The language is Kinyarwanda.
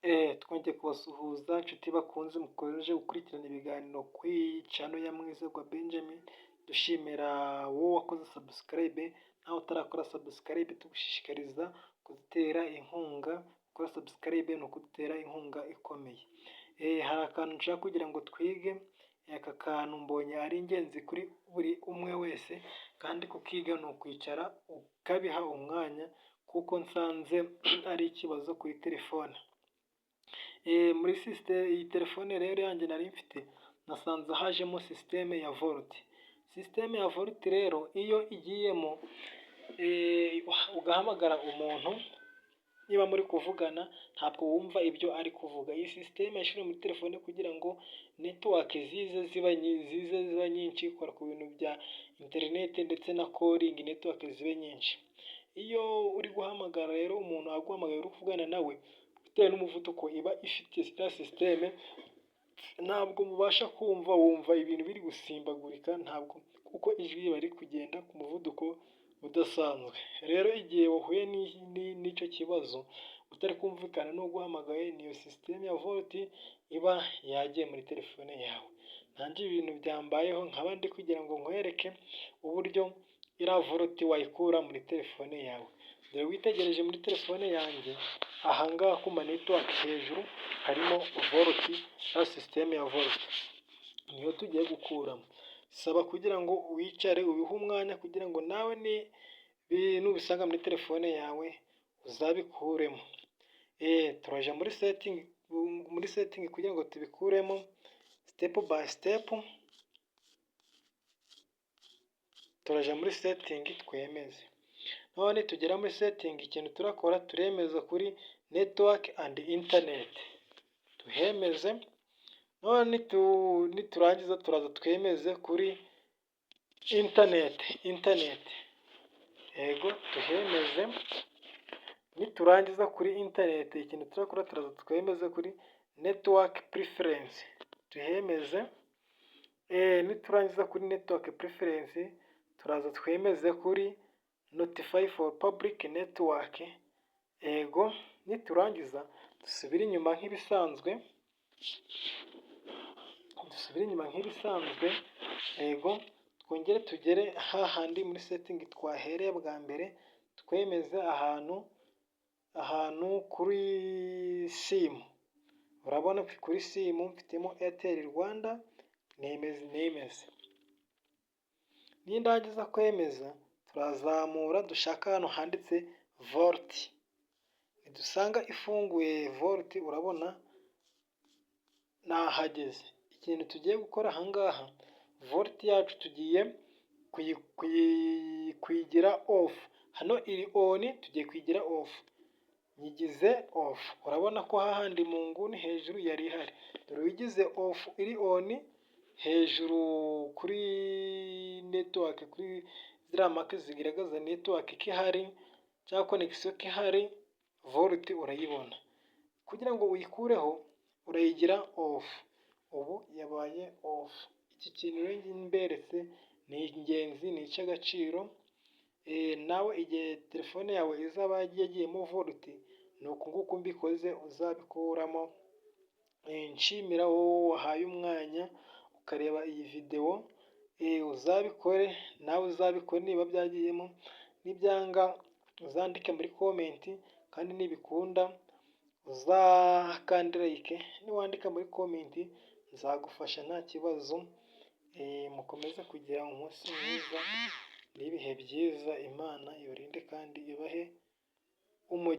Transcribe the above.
Twongeye kubasuhuza, nshuti bakunze mukomeje gukurikirana ibiganiro kuri channel ya Mwizerwa Benjamin. Dushimira wowe wakoze subscribe, nawe utarakora subscribe tugushishikariza kudutera inkunga. Gukora subscribe ni ukudutera inkunga ikomeye. Hari akantu nshaka kugira ngo twige. Aka kantu mbonye ari ingenzi kuri buri umwe wese, kandi kukiga ni ukwicara ukabiha umwanya, kuko nsanze ari ikibazo kuri telefone. Muri system, iyi telefone rero yanjye nari mfite, nasanze hajemo system ya VoLTE. System ya VoLTE rero iyo igiyemo, ugahamagara umuntu, niba muri kuvugana ntabwo wumva ibyo ari kuvuga. Iyi system yashyizwe muri telefone kugira ngo network zize ziba nyinshi, ikora ku bintu bya interineti ndetse na calling, network zibe nyinshi. Iyo uri guhamagara rero, umuntu aguhamagaye uri kuvugana nawe, bitewe n'umuvuduko iba ifite iriya system, ntabwo mubasha kumva, wumva ibintu biri gusimbagurika, ntabwo kuko ijwi riba riri kugenda ku muvuduko udasanzwe. Rero igihe wahuye n'icyo kibazo, utari kumvikana n'uguhamagaye, niyo system ya VoLTE iba yagiye muri telefone yawe. Nanjye ibintu byambayeho, nkaba ndi kugira ngo nkwereke uburyo iriya VoLTE wayikura muri telefone yawe. Dore witegereje muri telefone yanjye, aha ngaha ku ma network hejuru harimo VoLTE, ya system ya VoLTE niyo tugiye gukuramo. Saba kugira ngo wicare ubihe umwanya, kugira ngo nawe nubisanga muri telefone yawe uzabikuremo. Turajya muri setting kugira ngo tubikuremo step by step. Turajya muri setting twemeze. Noneho nitugera muri setting, ikintu turakora, turemeza kuri network and internet, tuhemeze. None niturangiza turaza twemeze kuri internet, yego tuhemeze. Niturangiza kuri internet, ikintu turakora, turaza twemeze kuri network preference, tuhemeze. Niturangiza kuri network preference, turaza twemeze kuri notify for public network, yego. Niturangiza dusubire inyuma nk'ibisanzwe, dusubire inyuma nk'ibisanzwe, yego. Twongere tugere hahandi muri setting twahereye bwa mbere, twemeze ahantu kuri SIM. Urabona kuri SIM mfitemo Airtel Rwanda, nemeze nemeze. Nindangiza kwemeza, turazamura dushaka ahantu handitse VoLTE. Nidusanga ifunguye VoLTE, urabona nahageze. Ikintu tugiye gukora ahangaha, VoLTE yacu tugiye kuyigira off. Hano iri on, tugiye kuyigira off. Nyigize off, urabona ko hahandi mu nguni hejuru yari ihari. Dore uyigize off, iri on hejuru kuri network, kuri ziriya mark zigaragaza network ko ihari cyangwa connection ko ihari, VoLTE urayibona. Kugira ngo uyikureho urayigira off, ubu yabaye off. Iki kintu rero mberetse ni ingenzi, ni icy'agaciro. Nawe igihe telefone yawe izaba yagiyemo VoLTE, ni uku nguku mbikoze uzabikuramo. Nshimira wowe wahaye umwanya ukareba iyi videwo, uzabikore nawe, uzabikore niba byagiyemo. Nibyanga uzandike muri comment, kandi nibikunda uzakande like. Niwandika muri comment nzagufasha nta kibazo. Mukomeze kugira umunsi mwiza n'ibihe byiza, Imana ibarinde kandi ibahe umugisha.